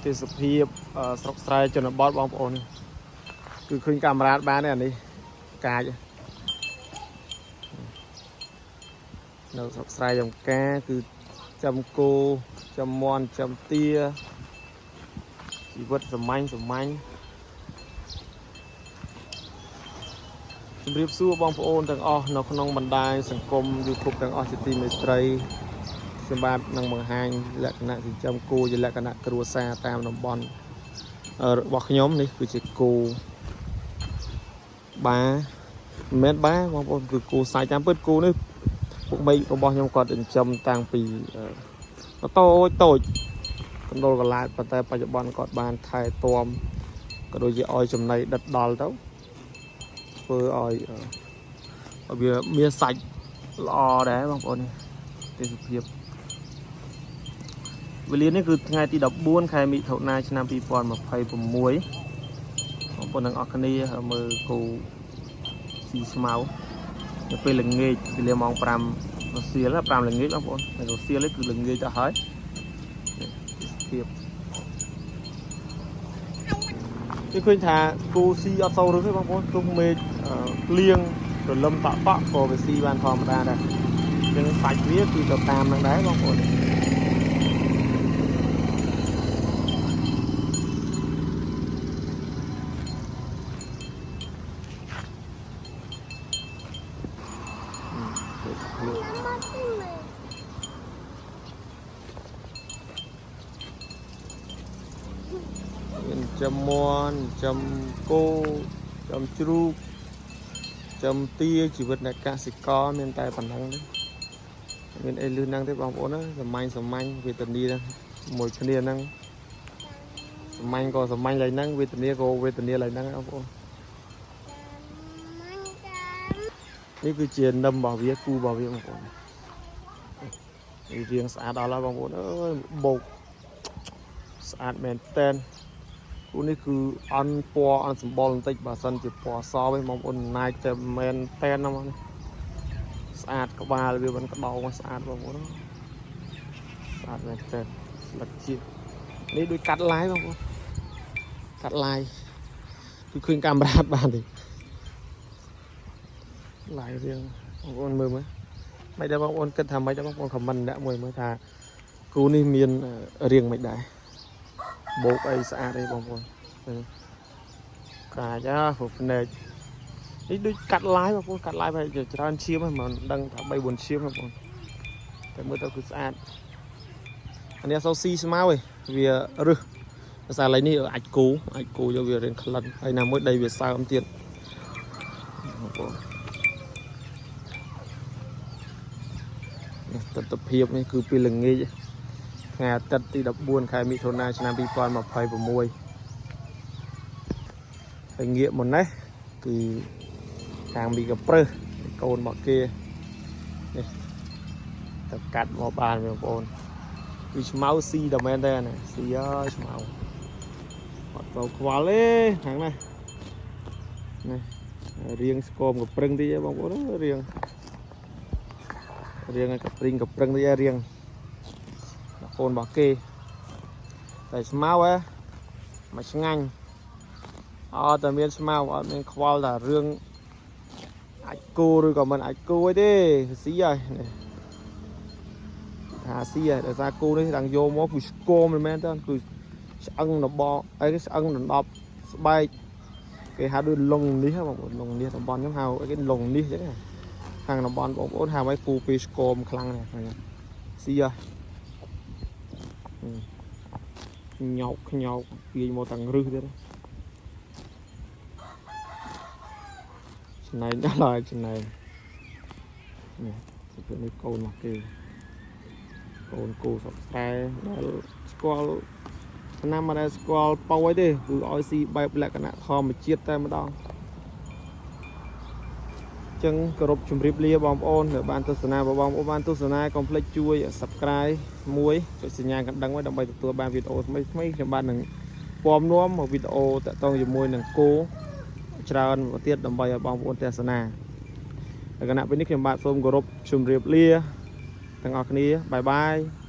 ទេសភាពស្រុកស្រែជនបទបងប្អូនគឺឃើញកាមេរ៉ាបានទេអានេះកាចនៅស្រុកស្រែចំការគឺចំគោចំមន់ចំទាជីវិតសាមញ្ញសាមញ្ញជំរាបសួរបងប្អូនទាំងអស់នៅក្នុងបណ្ដាញសង្គម YouTube ទាំងអស់ជាទីមេត្រីខ្ញុំបាទនឹងបង្ហាញលក្ខណៈចិញ្ចឹមគោជាលក្ខណៈគ្រួសារតាមតំបន់របស់ខ្ញុំនេះគឺជាគោបាមិនមែនបាបងប្អូនគឺគោសាច់តាមពិតគោនេះពុកមីរបស់ខ្ញុំគាត់ចិញ្ចឹមតាំងពីតូចតូចកណ្ដុលកលាតប៉ុន្តែបច្ចុប្បន្នគាត់បានថែទាំក៏ដូចជាឲ្យចំណីដិតដល់ទៅធ្វើឲ្យវាមានសាច់ល្អដែរបងប្អូននេះទេសភាពវេលានេះគឺថ្ងៃទី14ខែមិថុនាឆ្នាំ2026បងប្អូនទាំងអស់គ្នាមើលគោស៊ីស្មៅនៅពេលល្ងាចវេលាម៉ោង5រសៀល5ល្ងាចបងប្អូននៅរសៀលនេះគឺល្ងាចទៅហើយទេសភាពគឺឃើញថាគោស៊ីអត់សូវរឹសទេបងប្អូនទោះមេឃភ្លៀងរលឹមតក់តក់ក៏វាស៊ីបានធម្មតាដែរអញ្ចឹងសាច់វាគឺទៅតាមនឹងដែរបងប្អូន ទេសភាពមានចំមន់ចំគោចំជ្រូកចំទាជីវិតអ្នកកសិករមានតែប៉ុណ្ណឹងទេមានអីលឺហ្នឹងទេបងប្អូនណាសាមញ្ញសាមញ្ញវេទនាមួយគ្នាហ្នឹងសាមញ្ញក៏សាមញ្ញឡើយហ្នឹងវេទនាក៏វេទនាឡើយហ្នឹងបងប្អូននេះគឺជានឹមរបស់វាគូរបស់វាបងប្អូននេះរៀងស្អាតដល់ហើយបងប្អូនអើយបោកស្អាតមែនតែនគូនេះគឺអន់ពណ៌អន់សម្បុរបន្តិចបើសិនជាពណ៌សវិញបងប្អូនណាចតែមែនតែនណាស់នេះស្អាតក្បាលវាមិនក្តោងស្អាតបងប្អូនស្អាតមែនតែនស្លឹកជាតិនេះដូចកាត់ឡាយបងប្អូនកាត់ឡាយគឺឃើញកាមេរ៉ាបានទេឡាយរៀងបងប្អូនមើលមើលមិនដែរបងប្អូនគិតថាមិនដែរបងប្អូនខមមិនដាក់មួយមើលថាគូនេះមានរៀងមិនដែរបោកអីស្អាតអីបងប្អូនកាចអើព្រោះភ្នែកនេះដូចកាត់ឡាយបងប្អូនកាត់ឡាយបែបច្រើនឈាមហ្នឹងមិនដឹងថា3 4ឈាមបងប្អូនតែមើលទៅគឺស្អាតអានេះអត់សូវស៊ីស្មៅទេវារឹសភាសាឡៃនេះអាចគោអាចគោយកវារៀងក្លិនហើយណាមួយដីវាសើមទៀតបងប្អូននេះទស្សនភាពនេះគឺពេលល្ងាចថ្ងៃអាទិត្យទី14ខែមិថុនាឆ្នាំ2026ហើយងាកមកនេះគឺខាងមីកប្រឹសកូនរបស់គេនេះទៅកាត់មកបានបងប្អូនគឺឆ្មៅស៊ីតែមែនទេណាស៊ីអើយឆ្មៅអត់ទៅខ្វល់ទេខាងនេះនេះរៀងស្គមកប្រឹងតិចឯងបងប្អូនរៀងរៀងឲ្យកព្រីងកប្រឹងតិចឯងរៀងកូនរបស់គេតែស្មៅហ៎មកឆ្ងាញ់អត់តែមានស្មៅអត់មានខ្វល់តែរឿងអាចគោឬក៏មិនអាចគោអីទេស៊ីហើយនេះថាស៊ីហើយដោយសារគោនេះដល់យកមកគឺស្គមមែនតើគឺឆ្អឹងដបអីគេឆ្អឹងដណ្ដប់ស្បែកគេហៅដូចលងនេះហ៎បងប្អូនលងនេះតំបន់ខ្ញុំហៅអីគេលងនេះអញ្ចឹងខាងតំបន់បងប្អូនហៅឲ្យគូពេលស្គមខ្លាំងណាស់ហ្នឹងស៊ីហើយញោកខ្ញោកទាញមកទាំងរឹសទៀតចំណែងដល់ហើយចំណែងនេះទៅនេះកូនរបស់គេកូនគោស្រុកស្រែដែលស្គាល់ឆ្នាំមិនដែលស្គាល់ប៉ោអីទេគឺឲ្យស៊ីបែបលក្ខណៈធម្មជាតិតែម្ដងចឹងគោរពជម្រាបលាបងប្អូនដែលបានទស្សនាបងប្អូនបានទស្សនាកុំភ្លេចជួយ Subscribe មួយចុចសញ្ញាកណ្ដឹងไว้ដើម្បីទទួលបានវីដេអូថ្មីថ្មីខ្ញុំបាទនឹងពំនាំមកវីដេអូតាក់ទងជាមួយនឹងគោច្រើនទៀតដើម្បីឲ្យបងប្អូនទស្សនាហើយគណៈពេលនេះខ្ញុំបាទសូមគោរពជម្រាបលាទាំងអស់គ្នាbye bye.